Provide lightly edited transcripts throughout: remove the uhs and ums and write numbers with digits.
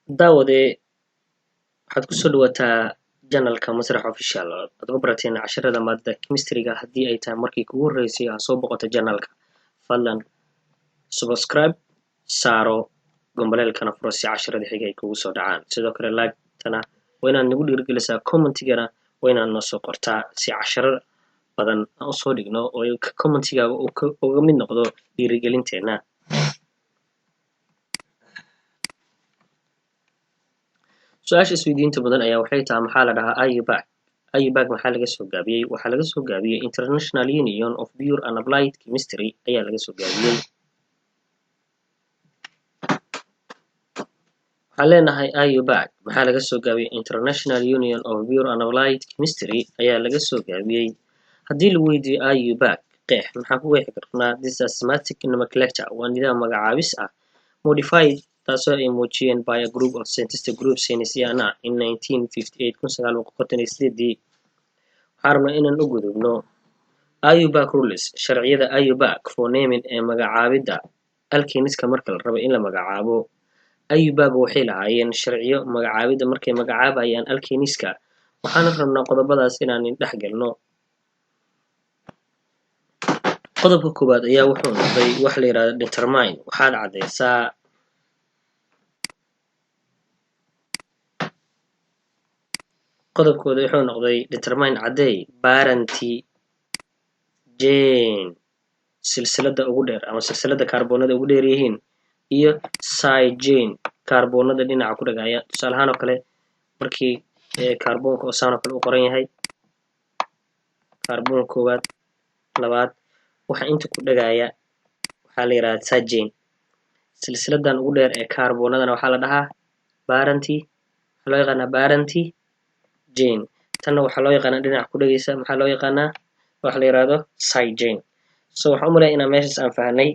Daawade, waxaad kusoo dhawaataa channelka Masrax Official, aad uga barateen casharada maadada chemistryga. Haddii ay tahay markii kugu horreysay aad soo boqoto channelka, fadlan subscribe saaro, gambaleelkana furo si casharada xiga ay kugu soo dhacaan. Sidoo kale like-tana waa inaad nagu dhiirigelisaa, commentigana waa inaad noo soo qortaa si casharo badan aan usoo dhigno oo commentigaaga uga mid noqdo dhiirigelinteena. Su-aasha isweydiinta badan ayaa waxay tahay, maxaa la dhahaa IUPAC? IUPAC maxaa laga soo gaabiyey? Waxaa laga soo gaabiyey International Union of Pure and Applied Chemistry ayaa laga soo gaabiyey. Waxaan leenahay, IUPAC maxaa laga soo gaabiyey? International Union of Pure and Applied Chemistry ayaa laga soo gaabiyey. Haddii lagu weydiiyo IUPAC qeex, maxaan ku qeexi karnaa? This systematic nomenclature, waa nidaam magacaabis ah, modified, taasoo ay muujiyeen by a group of scientific group saynisyahana in 1958, 1958-dii. Waxaan rabnaa inaan u gudubno IUPAC rules, sharciyada IUPAC for naming, ee magacaabidda alkaneska. Marka la rabo in la magacaabo, IUPAC waxay lahaayeen sharciyo magacaabidda markay magacaabayaan alkaneska. Waxaana rabnaa qodobadaas inaan dhex galno. Qodobka koowaad ayaa wuxuu noqday waxa la yihahdo determine, waxaad caddeysaa. Qodobkooda wuxuu noqday determine, caddeey, parent chain, silsilada ugu dheer ama silsilada kaarboonada ugu dheer yihiin, iyo side chain, kaarboonada dhinaca ku dhagaya. Tusaale ahaan oo kale, markii kaarboonka oo saan oo kale u qoran yahay, kaarboon koowaad, labaad, waxa inta ku dhagaya waxaa la yihahdaa side chain. Silsiladan ugu dheer ee kaarboonadana waxaa la dhahaa parent, waxaa loo yaqaanaa parent chain. Tanna waxaa loo yaqaanaa dhinaca ku dhagaysa, maxaa loo yaqaanaa? Waxa la yihahdo side chain. So waxaan u malaya inaan meeshaas aan fahanay.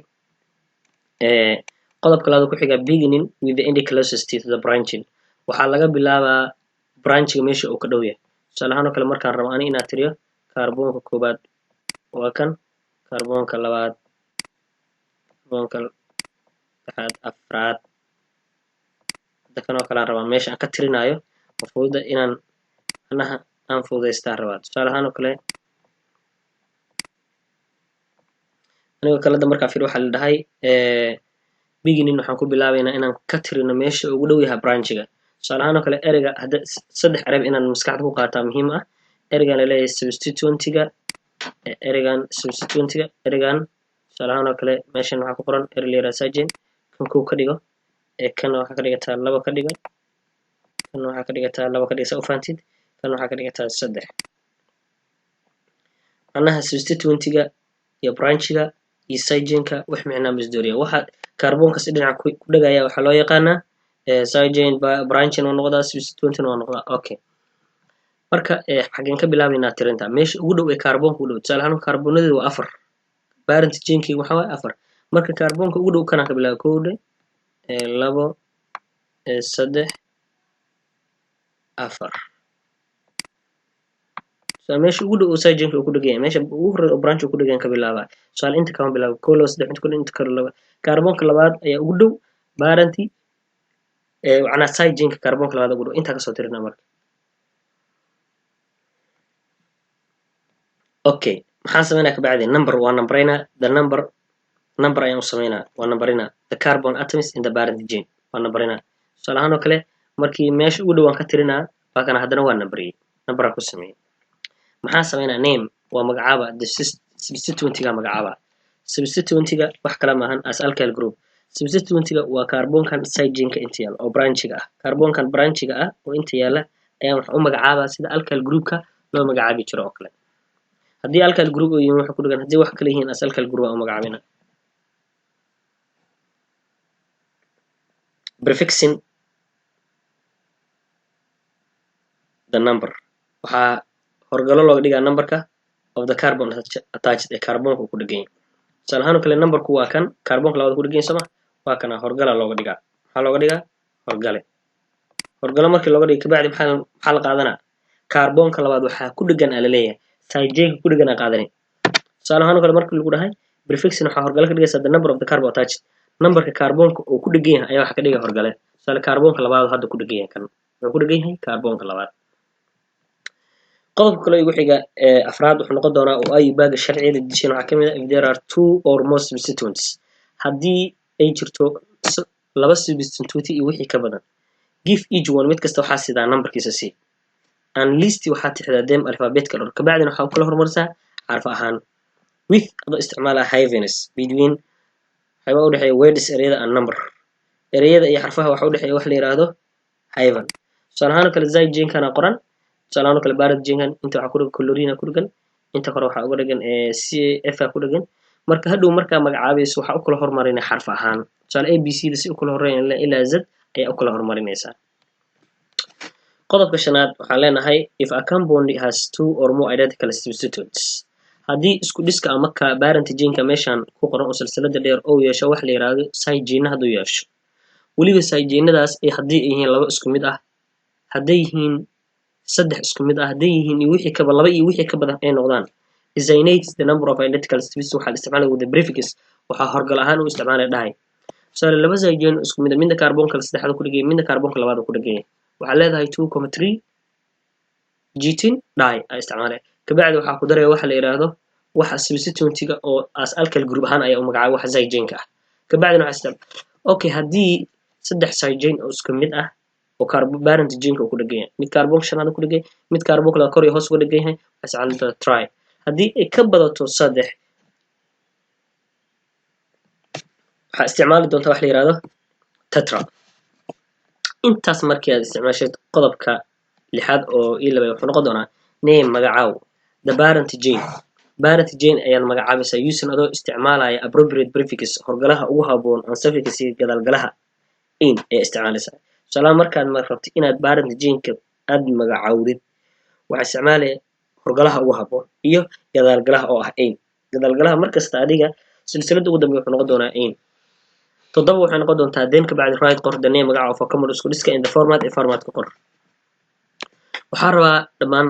Qodobka labaad ku xiga, beginning with the end closest to the branching, waxaa laga bilaabaa branchiga meesha uu ka dhow yahay. Tusaale ahaan oo kale, markaan rabo ani inaad tiriyo, kaarboonka koobaad waa kan, kaarboonka labaad, kaarboonka saddexaad, afraad. Hadda kan oo kale aan rabaa meesha aan ka tirinaayo, oo fududa inaan macnaha aan fududaystaan rabaa. Tusaale ahaan oo kale, anigoo kale hadda markaa fiir, waxaa la dhahay beginning, waxaan ku bilaabaynaa inaan ka tirino meesha ugu dhow yahay branchiga. Tusaale ahaan oo kale, ereyga hadda saddex erey inaan maskaxda ku qaataa muhiim ah: ereygan laleeyahay substituentiga, ereygan substituentiga, ereygan. Tusaale ahaan oo kale, meeshan waxaa ku qoran erey la yihahda side chain. Kan kow ka dhigo, kana waxaa ka dhigataa laba ka dhigo, kan waxaa ka dhigataa laba ka dhiga, saa u fahantid. Kan waxaa ka dhigataa saddex. Macnaha substituentiga iyo branchiga iyo side chainka wax micnaa masdooriya. Waxa kaarboonkas dhinaca ku dhagaya waxaa loo yaqaanaa side chain, branching waa noqdaa, substituentina waa noqdaa. Okay, marka xageen ka bilaabaynaa tirinta? Meesha ugu dhow ee kaarboonka u dhow. Tusaale ahaan, kaarboonadooda waa afar, parent chainkii waxa waaye afar. Marka kaarboonka ugu dhow kanaan ka bilaaba: kow dhe, labo, saddex, afar. So meesha ugu dhow oo side chainka uu ku dhegan yahay, meesha ugu horreeya oo branch uu ku dhegan ka bilaabaa. Tusaale, inta kama bilaabo: kow, labo, saddex, inta ku inta kale laba. Kaarboonka labaad ayaa ugu dhow parent, macnaha side chainka kaarboonka labaad ugu dhow, intaa kasoo tirina marka. Okay, maxaan sameynaa kabacdi? Number, waa numberayna. The number, number ayaan u sameynaa, waa numberina the carbon atoms in the parent chain, waa numberina. Tusaale ahaan oo kale, markii meesha ugu dhow aan ka tirinaa waa kana, haddana waa numberiyey, numberaan ku sameeyey. Maxaan sameynaa? Name, waa magacaaba, the substituentiga magacaaba. Substituentiga wax kale maahan as alkyl group. Substituentiga waa kaarboonkan side chainka inta yaala oo branchiga ah. Kaarboonkan branchiga ah oo inta yaala ayaan wax u magacaabaa sida alkyl groupka loo magacaabi jiro oo kale. Haddii alkyl group oo yihiin waxa ku dhagan, haddii wax kale yihiin, as alkyl group aan u magacaabina. Prefixing the number, waxaa horgalo looga dhigaa numberka of the carbon attached, ee kaarboonka uu ku dhegan yahay. Tusaale ahaan oo kale, numberku waa kan kaarboonka labaad ku dhegan yahay, sooma? Waa kana, horgala looga dhigaa. Maxaa looga dhigaa? Horgale. Horgalo markii looga dhigo kabacdi, maxaa la qaadanaa? Kaarboonka labaad waxaa ku dhegan aa laleeyahay, side chainka ku dhegan aa qaadanay. Tusaale ahaan oo kale, markii lagu dhahay prefixing, waxaa horgalo ka dhigaysaa the number of the carbon attached. Numberka kaarboonka uu ku dhegan yahay ayaa waxa ka dhigaya horgale. Tusaale, kaarboonka labaad hadda ku dhegan yahay, kan wuxuu ku dhegan yahay kaarboonka labaad. Qodobka kale igu xiga ee afraad wuxuu noqon doonaa oo IUPAC sharciyada dejiyeen waxaa kamid ah: if there are two or more substituents, haddii ay jirto laba substituent iyo wixii ka badan, give each one, mid kasta waxaa sidaa numberkiisa c, and list, waxaa tixdaa, them alphabetical order, kabacdina waxaa u kala hormarisaa xarf ahaan, with, adoo isticmaalaya, hyphens between, waxyaabaa udhexeeya, words, ereyada, and number, ereyada iyo xarfaha waxa udhexeeya wax la yiraahdo hyphen. Tusaale ahaan oo kale side chainkana qoran. Tusaale ahaan oo kale parent chainkan inta waxaa ku dhegan chlorine ku dhegan, inta kore waxaa uga dhegan C F ku dhegan. Marka hadhow markaa magacaabayso waxaa u kala hormarinaya xarf ahaan. Tusaale A B C da si u kala horeyn ilaa Z ayaa u kala hormarinaysaa. Qodobka shanaad waxaan leenahay: if a compound has two or more identical substituents, haddii isku dhiska ama ka parent chainka meeshan ku qoran oo silsilada dheer oo yeesho wax la yiraahdo side chain, hadduu yeesho weliba side chainadaas ay haddii ay yihiin laba isku mid ah, hadday yihiin saddex isku mid ah, hadday yihiin iyo wixii kaba laba iyo wixii ka badan ay noqdaan, designates the number of identical substituents, waxaa la isticmaalaya with the prefix, waxaa horgal ahaan u isticmaalaya dhahay. Tusaale, laba side chain isku mid ah, midna kaarboonka saddexaad ku dhigaya, midna kaarboonka labaad ku dhigaya, waxaa leedahay 2,3 butene di aa isticmaalaya. Kabacdi waxaa ku daraya waxa la yiraahdo waxa substituentiga oo as alkyl group ahaan ayaa u magacaabay waxa side chainka ah. Kabacdina waxaa isticmaal, okay, haddii saddex side chain oo isku mid ah oo parent chainka uu ku dhegan yahay, mid kaarboonka shanaad ku dhegan yahay, mid kaarboonka labaad kor iyo hoos uga dhegan yahay, waxaa isticmaali doontaa tri. Haddii ay ka badato saddex, waxaa isticmaali doontaa wax la yiraahdo tetra. Intaas markii aad isticmaashid, qodobka lixaad oo ii labay wuxuu noqon doonaa: name, magacaaw, the parent chain. Parent chain ayaad magacaabaysaa using, adoo isticmaalaya, appropriate prefix, horgalaha ugu haboon, and suffix, iyo gadaalgalaha ane ayaa isticmaalaysaa. Tusaalaha, markaad rabto inaad parent chainka aad magacaawdid, waxaa isticmaalaya horgalaha ugu haboon iyo gadaalgalaha oo ah ane. Gadaalgalaha markasta adiga silsilada ugu dambeya wuxuu noqon doonaa ane. Toddoba waxay noqon doontaa: then, kabacdi, write, qor, the name, magaca, of a compound, isku dhiska, in the format, ee formatka qor. Waxaa rabaa dhammaan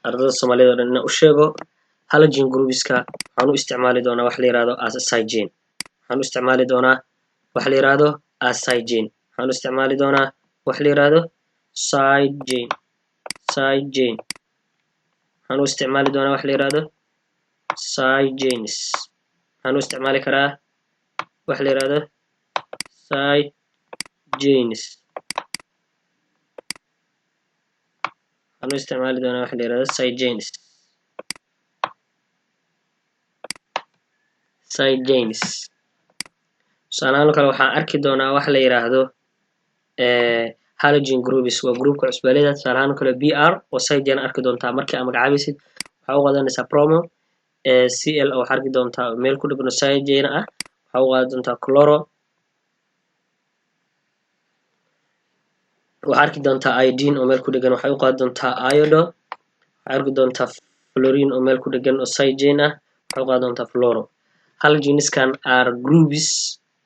ardada Soomaaliyed oo dhan inaan u sheego halogen groupeska waxaan u isticmaali doonaa wax la yiraahdo as a side chain. Waxaan u isticmaali doonaa wax la yiraahdo as side chain. Waxaan u isticmaali doonaa wax la yiraahdo side chain. Side chain waxaan u isticmaali doonaa wax la yiraahdo side chains. Waxaan u isticmaali karaa wax la yiraahdo side chains. Waxaan u isticmaali doonaa wax la yiraahdo side chains. Side chains, tusaalahaan oo kale, waxaan arki doonaa wax la yiraahdo halogen groups, waa groupka cusbaalada. Tusaalahaan oo kale Br oo side chain arki doontaa. Markii aad magacaabaysid waxaa u qaadanaysaa bromo. Cl oo waxaa arki doontaa meel ku dhegano side chain ah, waxaa u qaadan doontaa chloro. Waxaa arki doontaa iodine oo meel ku dhegan, waxay u qaadi doontaa iodo. Waxaa arki doontaa fluorine oo meel ku dhegan oo side chain ah, waxay u qaadi doontaa fluoro. Halogeniskan are groups,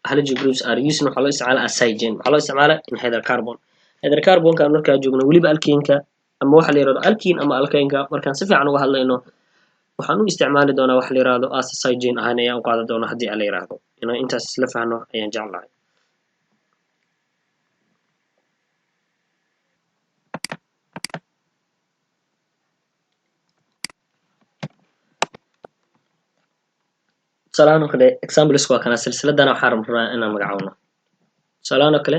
halogen groups are used, waxaa loo isticmaalaa as side chain, waxaa loo isticmaalaa in hydrocarbon. Hydrocarbonka markaa joogno, weliba alkaneka ama waxa la yirahdo alkene ama alkaneka, markaan si fiican uga hadlayno, waxaan u isticmaali doonaa waxa la yirahdo as side chain ahaan ayaan u qaadan doonaa. Haddii la yiraahdo inaan intaas isla fahno ayaan jeclahay. Tusaalahaan oo kale, examples waa kana. Silsiladana waxaan rabnaa inaan magacaawno. Tusaalahaan oo kale,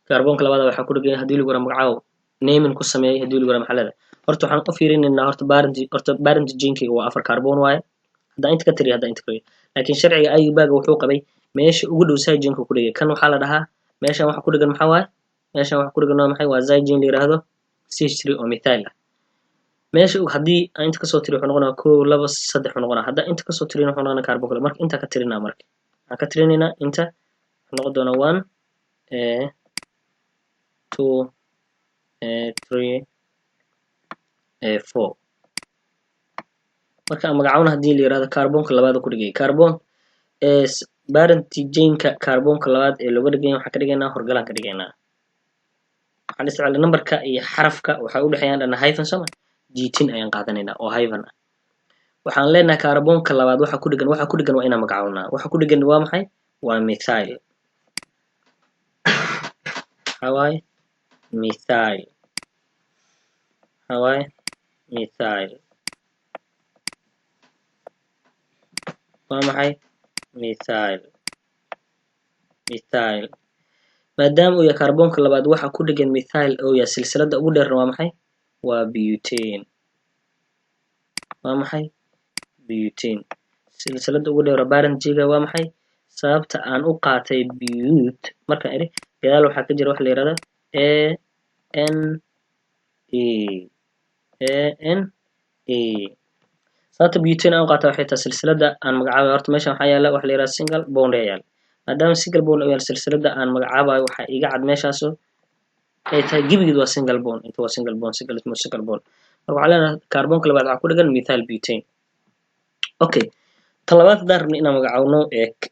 kaarboonka labaada waxaa ku dhegan, haddii lagu yiraahdo magacaw, naming ku sameeyay, haddii lagu yiraahdo, maxaa leedahay? Horta waxaan u fiirinaynaa horta parent chainkayga waa afar kaarboon waaye. Haddaan inta ka tiriyo, haddaan inta ka tiriyo, laakiin sharciga IUPAC wuxuu qabay meesha ugu dhow side chainka ku dhegay. Kan waxaa la dhahaa, meeshan waxa ku dhegan maxaa waaye? Meeshan waxa ku dhegan waa maxay? Waa side chain la yiraahdo CH3 oo methyl ah. Meesha haddii aan inta kasoo tiriyo wuxuu noqonaa kow, laba, saddex wuxuu noqonaa. Haddaan inta kasoo tirino wuxuu noqonaa kaarboon kale. Marka inta ka tirinaa, marka waxaan ka tirinaynaa inta, wuxuu noqon doonaa one, two, three, four. Marka aan magacaawna, haddii la yirahdo kaarboonka labaad ku dhigay, kaarboon parent chainka kaarboonka labaad ee looga dhigaya, waxaan ka dhigaynaa horgalaan ka dhigaynaa. Waxaan isticmaalay numberka iyo xarafka waxay u dhexeeyaan dhana hyphen, sooma? Butene ayaan qaadanaynaa oo hyphen ah. Waxaan leenahay kaarboonka labaad waxa ku dhegan waa inaan magacawnaa. Waxa ku dhegan waa maxay? Waa methyl. Maxaa waaye? Methyl. Maxaa waaye? Methyl. Waa maxay? Methyl. Methyl maadaama uu yahay kaarboonka labaad waxa ku dhegan methyl oo yahay, silsilada ugu dheerna waa maxay? Waa butane. Waa maxay? Butane. Silsilada ugu dheer parent chain-ka waa maxay? Sababta aan u qaatay but markaan idhi, gadaal waxaa ka jira waxa la yihahda A N E, A N E. Sababta butane aan u qaatay waxay tahay silsilada aan magacaabay. Horta meeshan waxaa yaala waxa la yihahda single bond ayaa yaala. Maadaama single bond uu yaala, silsilada aan magacaabayo waxaa iga cad meeshaaso ay tahay gebigeed waa single bond. Inta waa single bond, single, single bond. Marka waxaa leenahay kaarboonka labaad waxaa ku dhegan methyl butane. Okay, tan labaad haddaan rabno inaan magacaawno,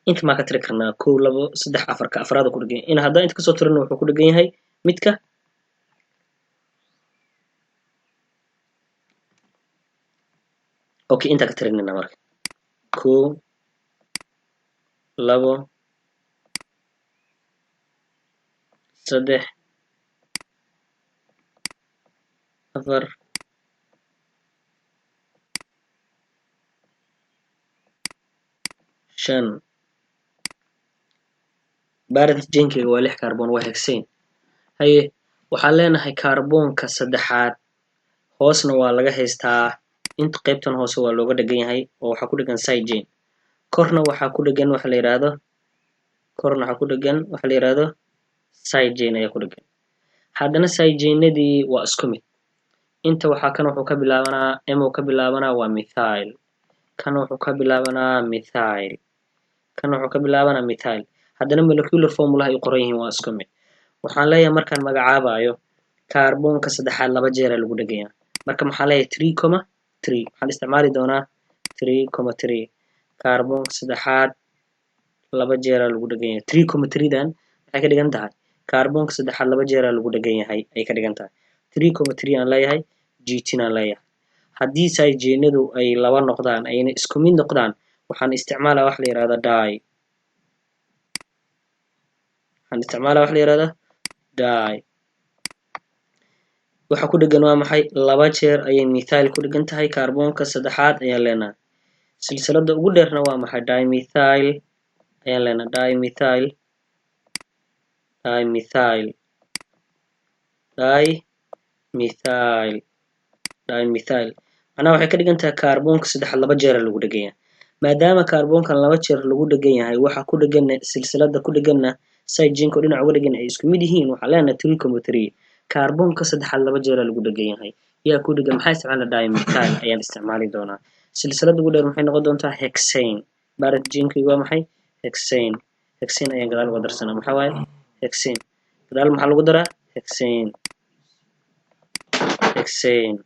inta maa ka tiri karnaa? Kow, labo, saddex, afar. Ka afraad ku dhegan yahay. In haddaan inta kasoo tirino, wuxuu ku dhegan yahay midka. Okay, intaa ka tirinayna marka: kow, labo, saddex, afar, shan. Parent chain-keyga waa lix carbon, waa hexane. Haye, waxaan leenahay kaarboonka saddexaad hoosna waa laga haystaa. Inta qaybtan hoose waa looga dhegan yahay oo waxaa ku dhegan side chain. Korna waxaa ku dhegan waxa la yihahdo, korna waxaa ku dhegan waxa la yihahdo side chain ayaa ku dhegan. Haddana side chain-adii waa isku mid. Inta waxaa kan wuxuu ka bilaabanaa M uu ka bilaabanaa, waa methyl. Kan wuxuu ka bilaabanaa methyl, kan wuxuu ka bilaabanaa methyl. Haddana molecular formulaha ay qoran yihiin waa isku mid. Waxaan leeyahay markaan magacaabayo, kaarboonka saddexaad laba jeera lagu dhegaya. Marka maxaa leeyahay? 3,3. Waxaan isticmaali doonaa 3,3. Kaarboonka saddexaad laba jeera lagu dhegan yahay. 3,3 dan maxay ka dhigan tahay? Kaarboonka saddexaad laba jeera lagu dhegan yahay ay ka dhigan tahay. 3,3 aan leeyahay, butene aan leeyahay. Haddii side chain-adu ay laba noqdaan, ayna isku mid noqdaan, waxaan isticmaalaa wax la yihahda di. Waxaan isticmaalaa wax la yihahda di. Waxa ku dhegan waa maxay? Laba jeer ayay methyl ku dhegan tahay kaarboonka saddexaad ayaan leenahay. Silsilada ugu dheerna waa maxay? Dimethyl ayaan leenahay. Dimethyl, dimethyl, dimethyl, dimethyl. Macnaha waxay ka dhigan tahay kaarboonka saddexaad laba jeera lagu dhegan yahay. Maadaama kaarboonkan laba jeer lagu dhegan yahay, waxa ku dheganna silsilada ku dheganna side chain-ka dhinac uga dhegan ay isku mid yihiin, waxaan leenahay 3,3. Kaarboonka saddexaad laba jeera lagu dhegan yahay. Yaa ku dhegan? Maxaa isticmaala? Dimethyl ayaan isticmaali doonaa. Silsilada ugu dheer maxay noqon doontaa? Hexane. Parent chain-kaygu waa maxay? Hexane. Hexane ayaan gadaal uga darsanaa. Maxaa waaye hexane? Gadaal maxaa lagu daraa? Hexane, hexane,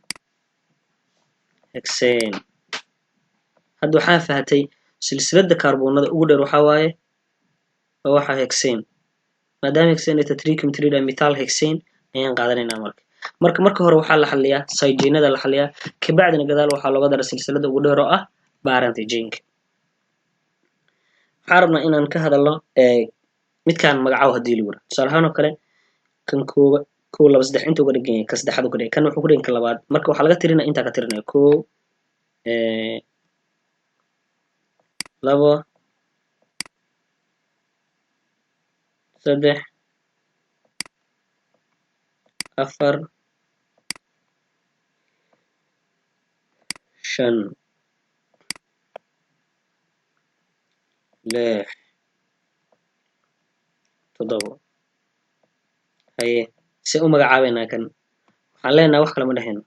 hexane. Hadda waxaa fahatay silsilada kaarboonada ugu dheer waxaa waaye waa waxa hexane. Maadaama hexane ay tahay, 3,3 dimethyl hexane ayaan qaadanaynaa. Marka hore waxaa la xaliyaa side chain-ada la xaliyaa, kabacdina gadaal waxaa looga dara silsilada ugu dheer oo ah parent chain-ka. Waxaan rabnaa inaan ka hadalno midkaan magacaabo hadii lagu yiraahdo. Tusaale ahaan oo kale, kan kooba, kow, laba, saddex inta uga dhegan yahay, ka saddexaad uga dhegan, kan wuxuu ku dhegan ka labaad. Marka waxaa laga tirinaya, intaa ka tirinaya: kow, labo, saddex, afar, shan, lix, toddobo. Haye, see u magacaabeynaa kan? Waxaan leenahay, wax kale ma dhehayno,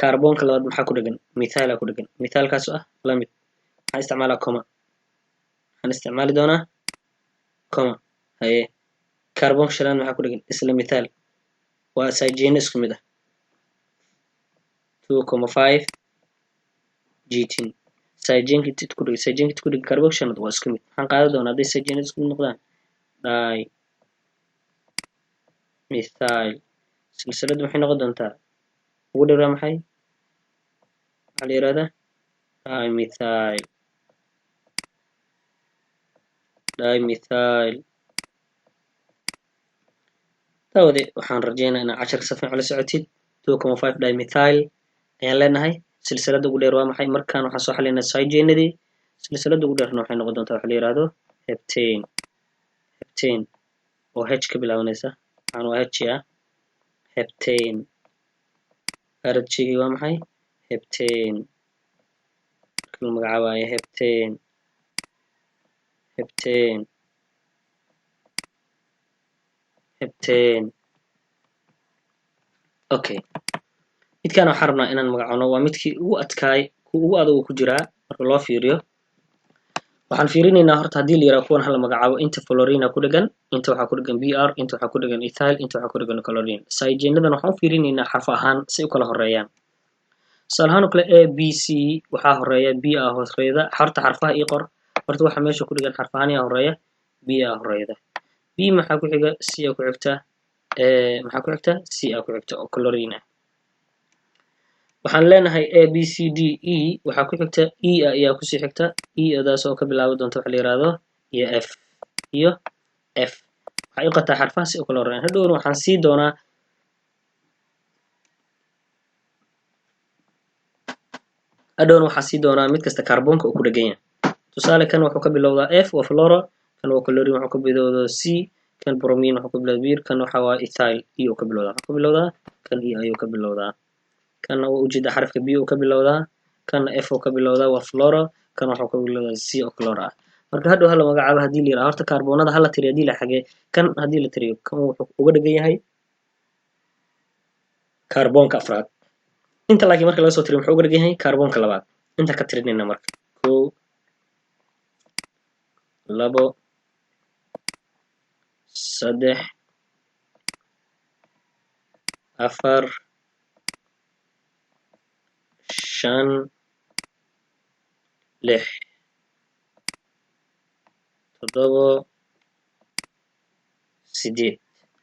kaarboonka labaad maxaa ku dhegan? Methyl ku dhegan. Methylkaas oo ah la mid, waxaan isticmaalaa comma. Waxaan isticmaali doonaa comma. Haye, kaarboonka shanaad maxaa ku dhegan? Isla methyl, waa side chain isku mid ah. 2,5 butene. Side chain-ka ku dhegan, side chain-ka ku dhegan kaarboonka shanaad waa isku mid. Maxaan qaadan doonaa hadday side chain isku mid noqdaan? Dimethyl. Silsiladdu maxay noqon doontaa? Ugu dheer waa maxay? Waxaa la yihahdaa dimethyl. Dimethyl. Daawade, waxaan rajeynaa inaad casharka si fiican la socotid. 2,5 dimethyl ayaan leenahay. Silsilada ugu dheer waa maxay? Markaan waxaan soo xalinaa side chainadii. Silsilada ugu dheerna waxay noqon doontaa waxa la yihahdo heptane. Heptane oo H ka bilaabanaysa, waxaan waa H ah. Heptane arajigii waa maxay? Heptane marka la magacaabayo, heptane, heptane, heptane. Okay, midkaan waxaan rabnaa inaan magacano. Waa midkii ugu adkaay, ku ugu adag uu ku jiraa marka loo fiiriyo. Waxaan fiirinaynaa horta, haddii la yiraahdo kuwan hala magacaabo, inta fluorine ku dhegan, inta waxaa ku dhegan Br, inta waxaa ku dhegan ethyl, inta waxaa ku dhegan chlorine. Side chainadan waxaan u fiirinaynaa xarf ahaan si u kala horeeyaan. Tusaale ahaan oo kale, A B C waxaa horeeya B a horeeyda. Horta xarfaha ii qor. Horta waxa meesha ku dhegan xarf ahaan yaa horeeya? B a horeyda. B maxaa ku xiga? C a ku xigta. Maxaa ku xigta? C a ku xigta oo chlorine ah. Waxaan leenahay A B C D E waxaa ku xigta E a ayaa kusii xigta, E adaas oo ka bilaabi doonta waxa la yihahdo iyo F, iyo F. Waxay u qataa xarfaha si u kala horeeyaan. Hadhowna waxaan sii doonaa, hadhowna waxaan sii doonaa mid kasta kaarboonka uu ku dhegan yahay. Tusaale, kan wuxuu ka bilowdaa F, waa fluoro. Kan waa chlorine, wuxuu ka bilowdaa C. Kan bromine, wuxuu ka bilowdaa B. Kan waxa waa ethyl, E uu ka bilowdaa, wuxuu ka bilowdaa kan E ayuu ka bilowdaa. Kanna waa ujeeda, xarafka B uu ka bilowdaa. Kanna F uu ka bilowdaa, waa fluoro. Kan wuxuu ka bilowdaa C oo chloro ah. Marka hadhow hala magacaabo haddii la yiraahdo, horta kaarboonada hala tiriyo. Haddii la xagee kan haddii la tiriyo, kan wuxuu uga dhegan yahay kaarboonka afraad inta, laakiin marka laga soo tiriyo muxuu uga dhegan yahay? Kaarboonka labaad. Inta ka tirinayna marka: kow, labo, saddex, afar, shan, lix, toddobo, sideed.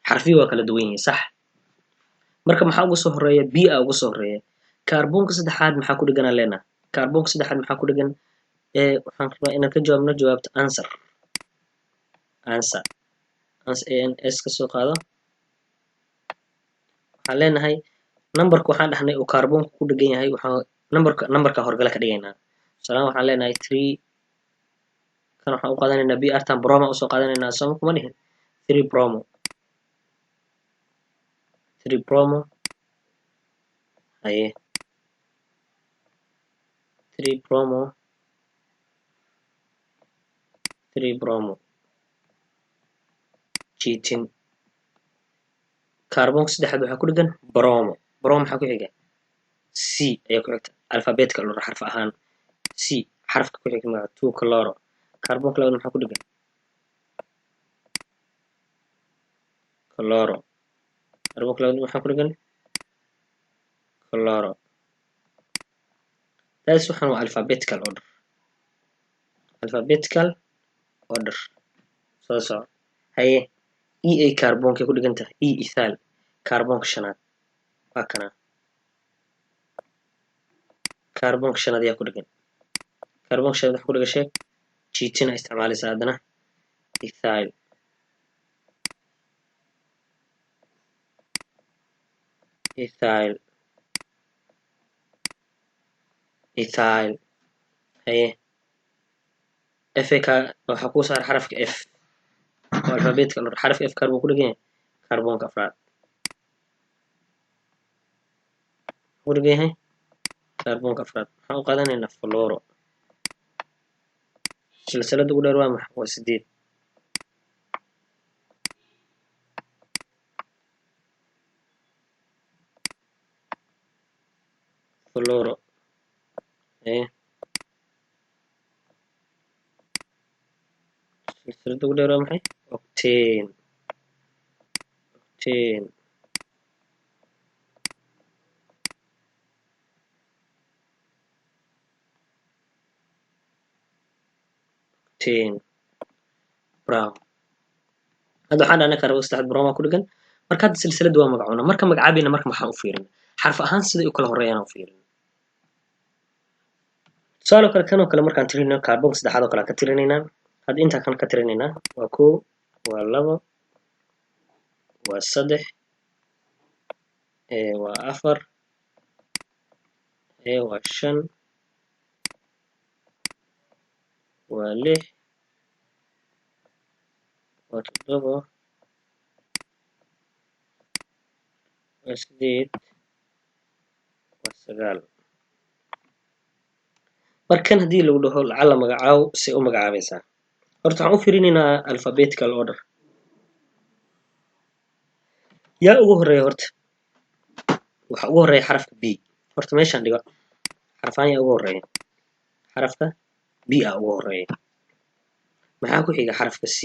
Xarfiyi waa kala duwan yihiin, sax? Marka maxaa uga soo horeeya? B a uga soo horeeya. Kaarboonka saddexaad maxaa ku dheganaa leenaha? Kaarboonka saddexaad maxaa ku dhegan? Waxaan rabaa inaan ka jawaabno jawaabta. Answer, answer, ans a n s ka soo qaado. Waxaan leenahay numberka waxaan dhahnay uu kaarboonka ku dhegan yahay, waxaan numberka horgale ka dhigaynaa. Tusaalahaan waxaan leenahay three. Kan waxaan u qaadanaynaa b artan bromo usoo qaadanaynaa, sooma kuma dhihin? Three bromo, three bromo. Haye, three bromo, three bromo jiitin. Kaarboonka saddexaad waxaa ku dhegan bromo. Bromo maxaa ku xiga? C ayaa ku xigta. Alphabetka loo xarf ahaan C xarafka ku xiga magaca two chloro. Kaarboonka labaad maxaa ku dhegan? Chloro. Kaarboonka labaad maxaa ku dhegan? Chloro. Taas waxaan waa alphabetical order, alphabetical order. Soo soco. Haye, E a kaarboonkay ku dhigan tahay? E ethyl, kaarboonka shanaad waa kana. Kaarboonka shanaad ayaa ku dhegan. Kaarboonka shanaad waxa ku dhegan sheeg. Jiitina isticmaalaysa haddana, ethyl, ethyl, ethyl. Haye, F ka waxaa kuu saar xarafka F oo alphabetka xarafka F kaarbon ku dhegan yahay. Kaarboonka afraad ku dhegan yahay, kaarboonka afraad maxaan u qaadanaynaa? Fluoro. Silsilada ugu dheer waa maxa? Waa sideed. Fluoro. Haye, silsilada ugu dheer waa maxay? Octane, octane, octane. Bravo. Hadda waxaan dhahnay kaarboonka saddexaad broma ku dhegan. Marka hadda silsiladda waa magacoona. Marka magacaabayna, marka maxaan u fiirina? Xarf ahaan siday u kala horeeyaan u fiirina. Tusaale kale, kan oo kale markaan tirino, kaarboonka saddexaad oo kale aan ka tirinaynaa. Hadda intaa kan ka tirinaynaa: waa kow, waa labo, waa saddex, waa afar, waa shan, waa lix, waa toddoba, waa sideed, waa sagaal. Markan haddii lagu dhaho lacala magacaaw, say u magacaabaysaa? Horta waxaan u fiirinaynaa alphabetical order. Yaa ugu horeeya? Horta waxaa ugu horeeya xarafka B. Horta meeshaan dhigo xarfaan. Yaa ugu horeeya? Xarafka B a ugu horeeya. Maxaa ku xiga? Xarafka C.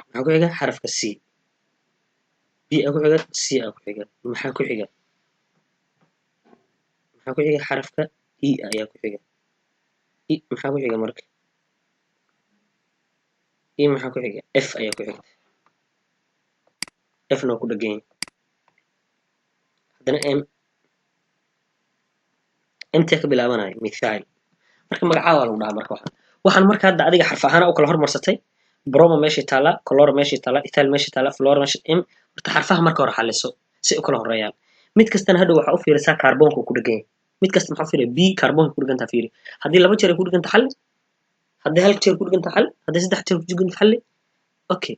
Maxaa ku xiga? Xarafka C. B a ku xiga, C a ku xiga. Maxaa ku xiga? Maxaa ku xiga? Xarafka E ayaa ku xiga. E maxaa ku xiga? Marka E maxaa ku xiga? F ayaa ku xigta. F na waa ku dhegan yahay. Haddana M. Mtee ka bilaabanayo? Methyl. Marka magacaaba lagu dhahaa. Marka waxaan marka hadda adiga xarf ahaan u kala hormarsatay: bromo meeshay taallaa, chloro meeshay taallaa, ethyl meeshay taallaa, fluoro meesha, M. Horta xarfaha marka hore xaliso si u kala horeeyaan. Mid kastana hadhow waxaa u fiirisaa kaarboonka uu ku dhegan yahay. Mid kasta maxaa u fiiriya? B kaarboonka ku dhegantaa fiiri. Haddii laba jeer ay ku dheganta, xalli. Haddii hal jeer ku dheganta, xalli. Haddii saddex jeer ku dheganta, xalli. Okay,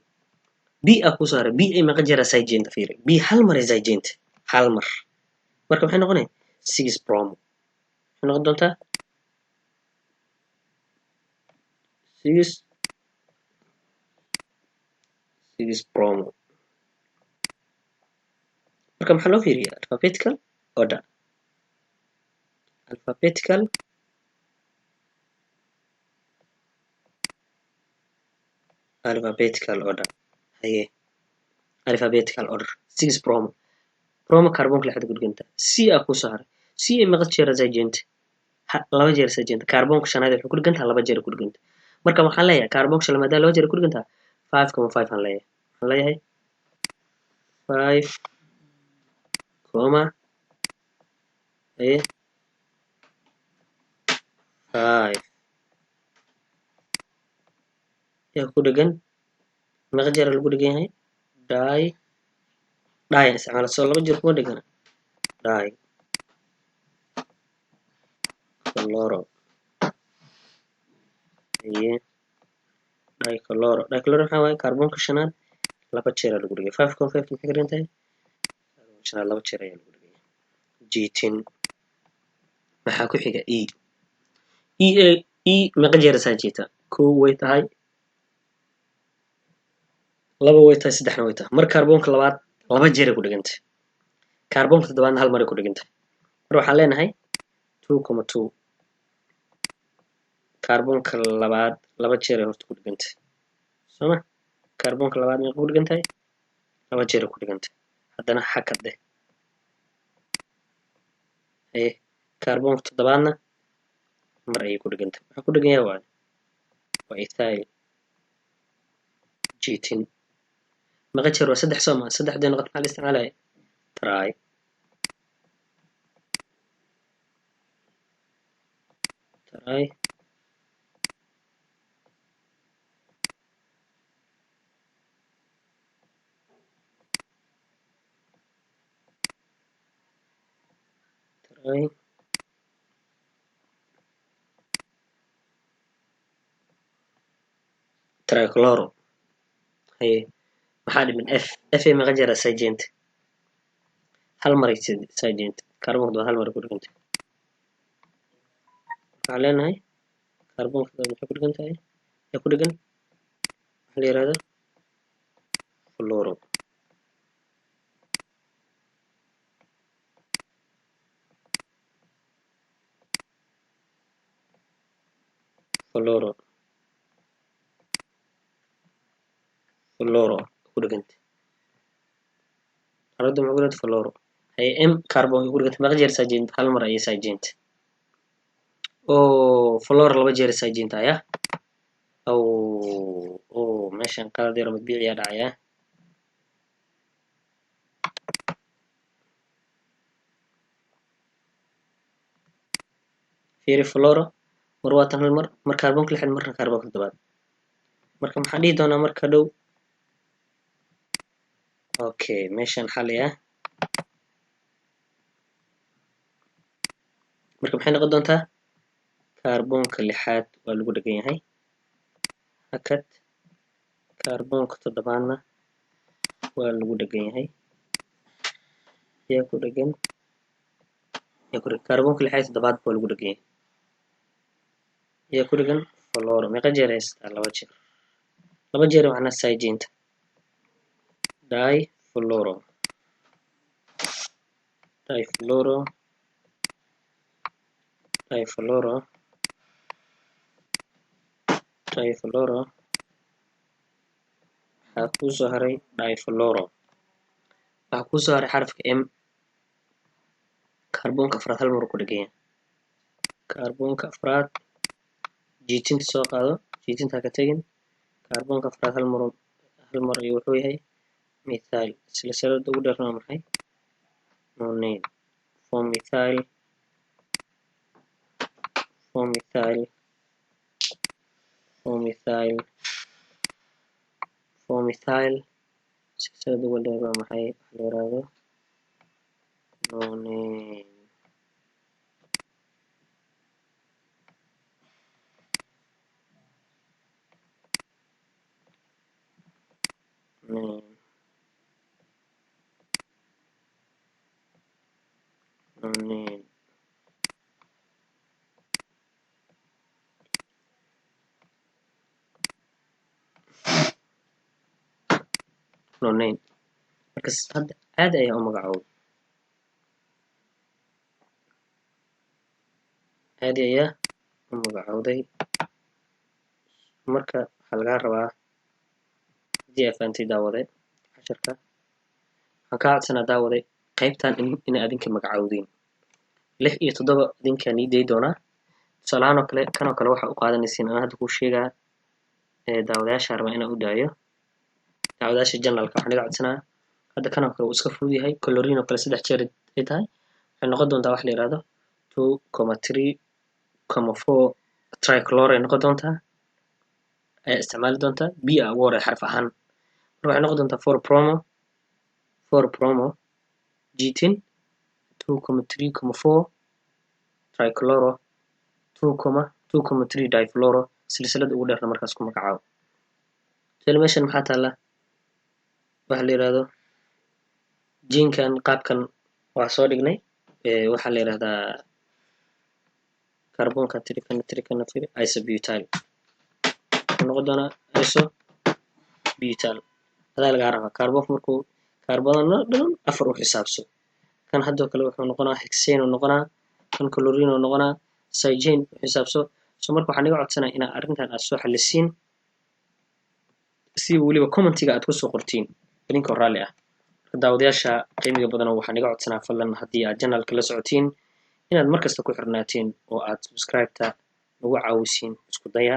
B a kuu soo haray. B ay meeqa jeer sajenta? Fiiri, B hal mar ay sajenta, hal mar. Marka maxay noqonaya? Six bromo maxay noqon doontaa? Six bromo. Marka maxaa loo fiiriyaa? Alphabetical order. Alphabetical order. Haye, alphabetical order, six bromo. Bromo carbonka lixda ku dhiganta. C a kusoo haray. C ay meeqa jeer sajenta? Laba jeer sajenta. Kaarboonka shanaad waxay ku dhigantaha laba jeer ku dhiganta. Marka waxaan leeyahay kaarboonka shanaad maadaama laba jeer ku dhigantaha, 5,5 aan leeyahay. Waxaan leeyahay five comma, haye, five. Yaa ku dhegan? Meeqa jeer lagu dhegan yahay? Di di isticmaala soo laba jeer kuma dhegana. Di chloro. Haye, dichloro. Dichloro maxaa waaye? Kaarboonka shanaad laba jeer lagu dhigay. 5,5 maxay ka dhigan tahay? Kaarboonka shanaad laba jeer ayaa lagu dhigay. Jiitin. Maxaa ku xiga? E. E a E meeqa jeer saa jiita? Kow way tahay, laba way tahay, saddexna way tahay. Mar kaarboonka labaad laba jeer ay ku dhigantay, kaarboonka toddobaadna hal mar ay ku dhigantay. Mar waxaan leenahay 2,2. Kaarboonka labaad laba jeer ay horta ku dhigantay, sooma? Kaarboonka labaad meeqa ku dhigan tahay? Laba jeer ay ku dhigantay. Haddana hakad dheh. Haye, kaarboonka toddobaadna mar ayay ku dhigantay. Maxaa ku dhegan yahay? Waa ethyl. Jiitin. Meeqa jeer? Waa saddex, sooma? Saddexdii noqot maxaa la isticmaalaya? Tri. Tri tri trichloro. Haye, maxaa dhiman? F. F ay meeqa jeer sajent? Hal mar ay sajent. Kaarboonka hal mar ay ku dhigantay. Waxaan leenahay kaarboonka maxay ku dhigan tahay? Ee ku dhigan waxaa la yihahdaa fluoro. Fluoro, fluoro ku dhigantay. Xaaladda maxay ku dhigantay? Fluoro. Haye, M kaarboonka ku dhigantay meeqa jeer sajent? Hal mar ayay sajent. Oo fluoro laba jeer sajent aya. Oh, meeshan qalad yar oo madbiiciyaa dhacaya. Fiiri, fluoro mar Mar waa tan hal mar, mar kaarboonka lixaad, marna kaarboonka toddobaad. Marka maxaan dhihi doonaa marka dhow? Okay, meeshan xaliya. Marka maxay noqon doontaa? Kaarboonka lixaad waa lagu dhegan yahay hakad, kaarboonka toddobaadna waa lagu dhegan yahay. Yaa ku dhegan? Yaa ku dhegan? Kaarboonka lixaad, toddobaad waa lagu dhegan yahay. Yaa ku dhegan? Fluoro. Meeqa jeer haysataa? Laba jeer. Laba jeer macnaa sayjiinta difluoro, difluoro, difluoro, difluoro. Waxaa kuusoo haray difluoro. Waxaa kuusoo haray xarafka M. Kaarboonka afraad hal mar ku dhegan yahay. Kaarboonka afraad jiitinta soo qaado, jiitinta ha ka tegin. Kaarboonka afraad hal mar, hal mar ayuu wuxuu yahay methyl. Silsilada ugu dheerna waa maxay? Nonane. Four methyl, four methyl, four methyl, four methyl. Silsilada ugu dheer waa maxay? Waxa la yiraahdo nonane. Nonane, nonane, nonane. Marka hadda caadi ayaa u magacoobay, caadi ayaa u magacowday. Marka waxaa lagaa rabaa, haddii aa fahantay daawade casharka, waxaan kaa codsanaa daawade qaybtan ina adinka magacowdiin lix iyo toddoba. Adinkaa nii day doonaa. Tusaalahaan oo kale, kan oo kale waxaa u qaadanaysiin anaa hadda kuu sheegaa. Daawadayaasha rabaa inaan u daayo, daawadayaasha channelka waxaan iga codsanaa. Hadda kan oo kale wuu iska fudud yahay. Chlorine oo kale saddex jeer ay tahay, waxay noqon doontaa wax la yihahdo 2,3,4 trichloro ay noqon doontaa. Ayaa isticmaali doontaa b a ugu horey xarf ahaan. Marka waxay noqon doontaa four bromo, four bromo gtin 2,3,4 trichloro 2,2,3 difluoro. Silsilada ugu dheerna markaas ku magacaabo. Tusaale, meeshan maxaa taala? Waxa la yihahdo jinkan qaabkan waa soo dhignay. Waxaa la yihahdaa kaarboonka tiri, kana tiri, kana tiri, isobutyl wuxuu noqon doonaa. Isobutyl adaa lagaa rabaa. Kaarboonka markuu kaarboonada dhan afar u xisaabso. Kan haddoo kale wuxuu noqonaa hexane uu noqonaa, kan chlorine uu noqonaa, cygen u xisaabso. So marka waxaan iga codsanaya inaa arrintan aad soo xalisiin, si weliba commentiga aad kusoo qortiin idinkoo raalli ah. Marka daawadayaasha qiimiga badan, waxaan iga codsanaa fadlan, haddii aad channelka la socotiin, inaad markasta ku xirnaatiin oo aad subscribe-ta nagu caawisiin. Isku daya.